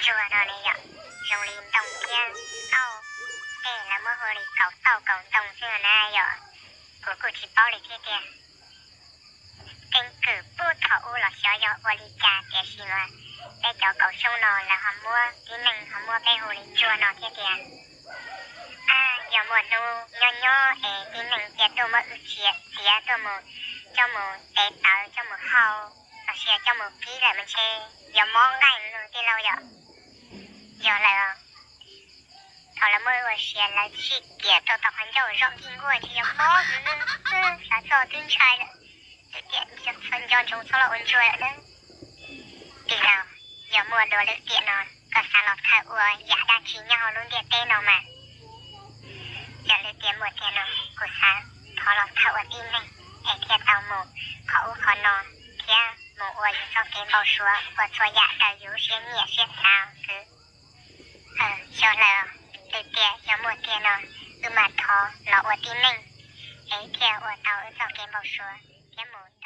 Tsuag no ne yom, zoo li ntoo thiab tauj, tej lawv muab hu li kaus tauj kaus ntoo xwb na yom. Kuv kuj tsis paub li thiab tiag. Keeb kwm puag thaum ub los xyov yog ua li cas tiam sis mas peb cov kaum xyoob no lawv ho muab tib neeg ho muab peb hu li tsuag no thiab tiag. Yog muaj hnub nyob nyob es tib neeg cia tuaj muab wb txiav txiav tuaj mus coj mus tev tawv coj mus hau los sis coj mus kib lawm mas ntshe yog mob nqaij lug tij laug yom. Yog lawm, thaum lawv muab ua siav lawv sij kiam rau tau qhov ncauj zoj nkig nkuaj ntshe yog mob xwb, xav txog twb ntshai lawm. Lwm tiam nco ntsoov txhob los ua ntsuag lawm nawb. Tij laug, yog muaj dua lwm tiam no, koj xav los khaws ua yam dab tsi nyob hauv lub ntiaj teb no mas, yog lwm tiam muaj tiag no, kuv xav thov los khaws ua tib neeg es thiaj tau mus qhov ub qhov no thiab mus ua yus txoj kev npau suav ua txhua yam raws yus siab nyiam siab xav xwb. Xyov lawm, lwm tiam yog muaj tiag no, wb mam thov los ua tib neeg es thiaj ua tau wb txoj kev npau suav thiab mus